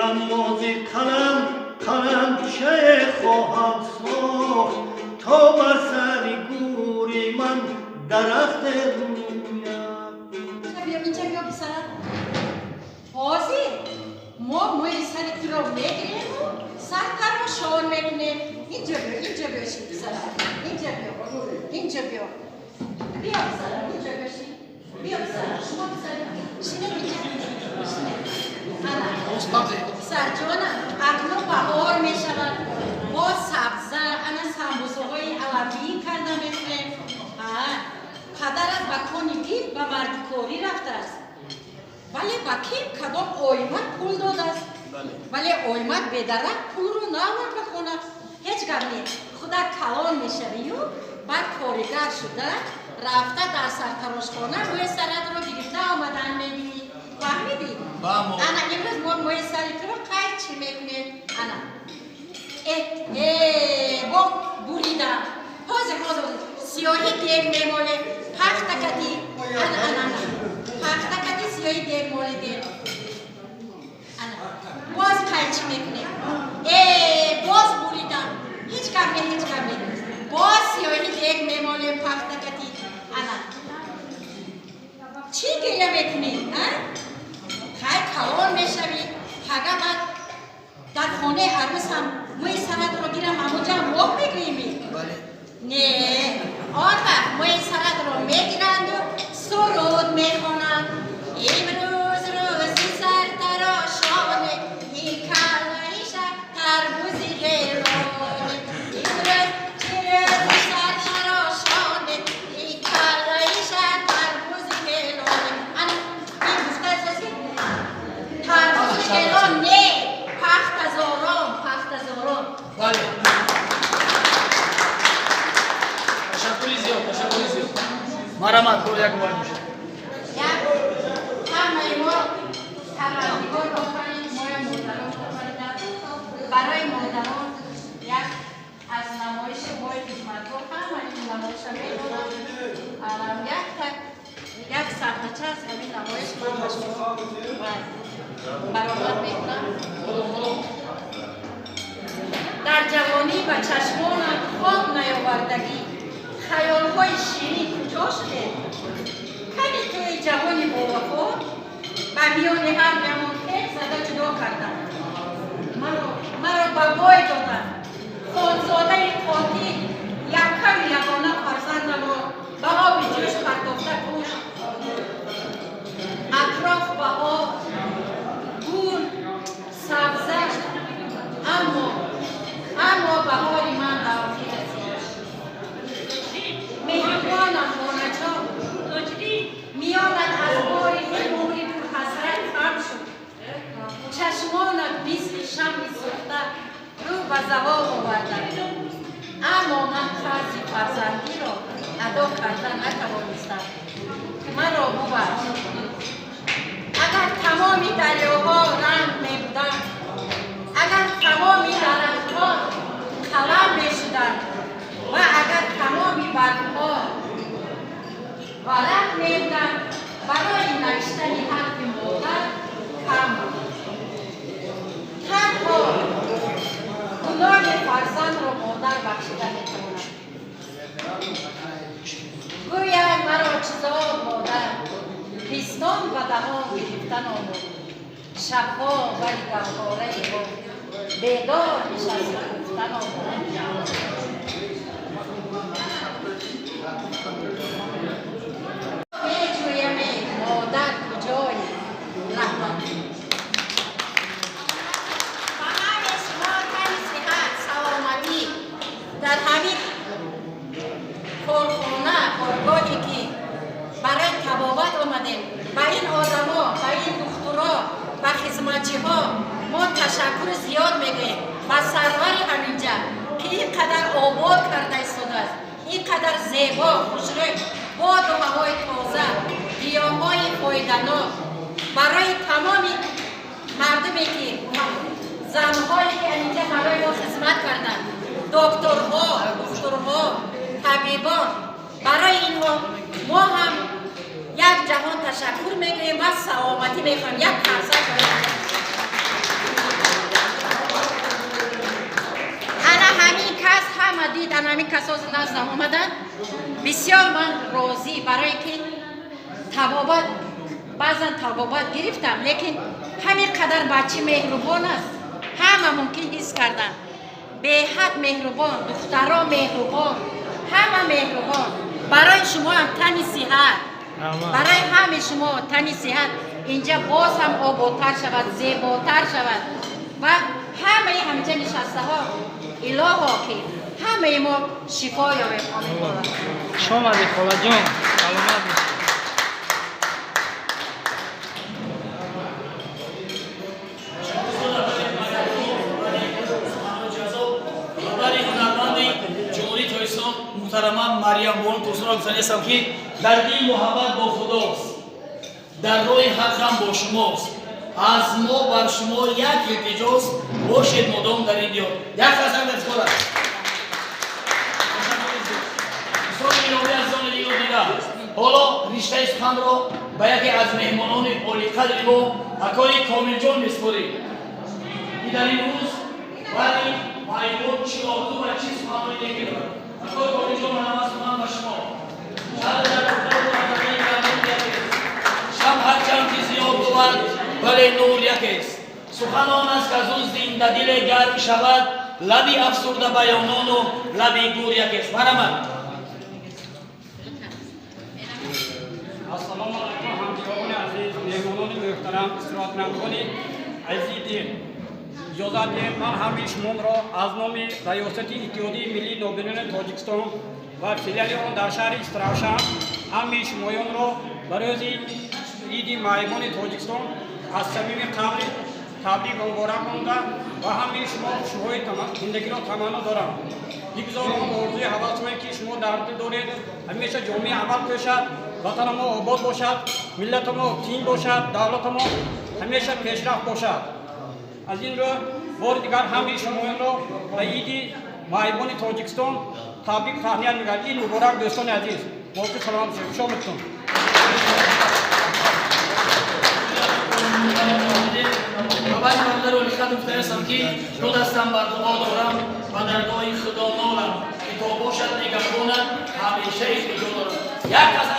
Ғаммози қалам қаламчае хоҳам сохт, то бар сари гӯри ман дарахте рӯяд. Инҷа биё, инҷа биё, писарам. Ҳозир мо мӯи сари туро мегирему сартарошон мекунем. Инҷа биё, инҷа биё, шин, писарам. Инҷа биё, инҷа биё. Биё, писарам, инҷа биё, шин. Биё, писарам, шумо, писарам, шинед инҷа, шинед. Ана, писарҷонам, акнун баҳор мешавад. Боз сабза, ана, самбусаҳои алафӣ карда мекунем. Падарат ба кони пир ба мардикорӣ рафтааст, вале ба ким кадом оимат пул додааст, вале оимат бедарак пулро наовард ба хона. Ҳеҷ гап не, худат калон мешавию баъд коригар шуда рафта дар сартарошхона мӯи саратро гирифта омадан мегирӣ. Фаҳмидӣ? Ана, имрӯз мо мӯи сари туро қайчи мекунем. Ана, э э бо буридам. Ҳозир, ҳозир, сиёҳи дег мемолем пахтакати. Ана, ана, ана, пахтакати сиёҳи дег молидем. Ана, боз қайчи мекунем. Э, боз буридам. Ҳеҷ гап не, ҳеҷ гап не, боз сиёҳи дег мемолем пахтакати. Ана, чӣ гиря мекунӣ? Хай, калон мешавӣ, пага баъд дар хонаи арӯсам мӯи саратро гирам, амуҷам роҳ мегӯимӣ? Не, он вақт мӯи саратро мегиранду суруд мехонанд: «Имрӯз рӯзи сартарошоне, ин калаиша тарбузи гелоне. Имрӯз чи рӯзи сартарошоне, ин калаиша тарбузи гелоне». Ана, ин гуфтааст, тарбузи гелон не, пахтазорон, пахтазорон. Бале. Ташаккури зиёд, ташаккури зиёд. Марҳамат, бо як бор бошед. Як ҳамаи мо Парвардигор офарид, моя модарон офариданд. Барои модарон як аз намоиши мои хизматгор, ҳама ин намоиша медонанд, якта як саҳнача аз ҳамин намоиш ман ба шумо баромад мекунам. Дар ҷавонӣ ба чашмонам хоб наёвардагӣ, хаёлҳои ширин куҷо шудед? Кани туи ҷавони бовафо? Ба миёни ҳар теғ зада ҷудо кардам, маро ба бой доданд. Хонзодаи қотил яккаву ягона фарзандамро ба оби ҷӯш партофта кушт. Атроф баҳор, гул, сабза, аммо баҳори ман ба охир расид. Меҳрубонам хонаҷон, миёнат аз бори ин умри пурҳасрат хам шуд, чашмонат мисли шамъи сӯхта рӯ ба завол оварданд, аммо ман қарзи фарзандиро адо карда натавонистам. Маро бубахш. Агар тамоми дарёҳо ранг мебуданд, агар тамоми дарахтҳо қалам мешуданд ва агар тамоми баргҳо варақ мебуданд, барои навиштани ҳарфи модар кам буд. Танҳо гуноҳи фарзандро модар бахшида метавонад. Гӯяд маро чизор модар, пистон ба даҳон гирифтан омӯхт. Шабҳо бари гаҳвораи ӯ бедор нишаста гуфтан омӯхт. Меҷӯяме, модар, куҷоӣ? Раҳмат. Ба ҳамаи шумо тани сиҳат, саломатӣ. Дар ҳамин корхона, коргоҳе ки барои табобат омадем, ба ин одамо, ба ин духтуро, ба хизматчиҳо мо ташаккури зиёд мегӯем. Ба сарвари ҳаминҷа, ки ин қадар обод карда истодааст, ин қадар зебо, хушрӯй, боду ҳавои тоза, гиёҳҳои фоиданок барои тамоми мардуме ки, занҳое ки ҳаминҷа барои мо хизмат карданд, докторҳо, духтурҳо, табибон, барои инҳо мо ҳам як ҷаҳон ташаккур мегӯем ва саломатӣ мехоҳем. Як қарсак барои. Омад, дид, ана ҳамин касози наздам омаданд. Бисёр ман розӣ, барое ки табобат, баъзан табобат гирифтам, лекин ҳамин қадар бача меҳрубон аст, ҳама мумкин ҳис кардан. Беҳад меҳрубон, духтаро меҳрубон, ҳама меҳрубон. Барои шумо ҳам тани сиҳат, барои ҳамаи шумо тани сиҳат. Инҷа боз ҳам ободтар шавад, зеботар шавад ва ҳамаи ҳаминҷа нишастаҳо, илоҳо, ки ҳамаи мо шифо ёбем. Омин. Хуш омадед, холаҷон, саломат бошед. Роҳбари ҳунарманди Ҷумҳурии Тоҷикистон муҳтарама Марьям Бону Турсунова гуфтанистам, ки дар дини муҳаббат бо Худост, дар роҳи ҳақ ҳам бо шумост. Аз мо бар шумо як илтиҷост: бошед мудом дар ин диёр. Як қарсак ифтихор аст. Дӯстони гиромӣ, азизони дилу дида, ҳоло риштаи суханро ба яке аз меҳмонони олиқадри мо, акои Комилҷон месупорем, ки дар ин рӯз баъди маъюбон чӣ орзу ва чӣ суханҳои неке дорад. Акои Комилҷон, марҳамат, сухан ба шумо. Шаҳр дар гуфтору мардамаи гардун якест, шам ҳарчанд ки зиёд бувад, вале нур якест. Сухан он аст, ки аз ӯ зиндадиле гарм шавад, лаби афсурда баёнону лаби гур якест. Марҳамат. Ассалому алайкум, ҳамдиёрони азиз, меҳмонони муҳтарам, истироҳаткунандагони азизи дил. Иҷозат диҳед, ман ҳамаи шуморо аз номи Раёсати Иттиҳодияи миллии нобиноёни Тоҷикистон ва филиали он дар шаҳри Истаравшан ҳамаи шумоёнро ба рӯзи Иди маъюбони Тоҷикистон аз самими қалб табрик ва муборак монда ва ҳамаи шумо хушиҳои зиндагиро таманно дорам. Бигзор он орзуи ҳавасҳое, ки шумо дар дил доред, ҳамеша ҷомаи амал пӯшад, ватани мо обод бошад, миллати мо тинҷ бошад, давлати мо ҳамеша пешрафт бошад. Аз ин рӯ бори дигар ҳамаи шумоёнро ба Иди маъюбони Тоҷикистон табрик таҳният мегӯям. Ид муборак, дӯстони азиз, боқӣ саломат бошед. Хуш омадтон. Баъди бародари олиқадр гуфтанистам, ки ду дастам бар дуо дорам ва даргоҳи Худо нолам, ки то бошад нигаҳбонат, ҳамеша ихтиҷо дорам. Як кас.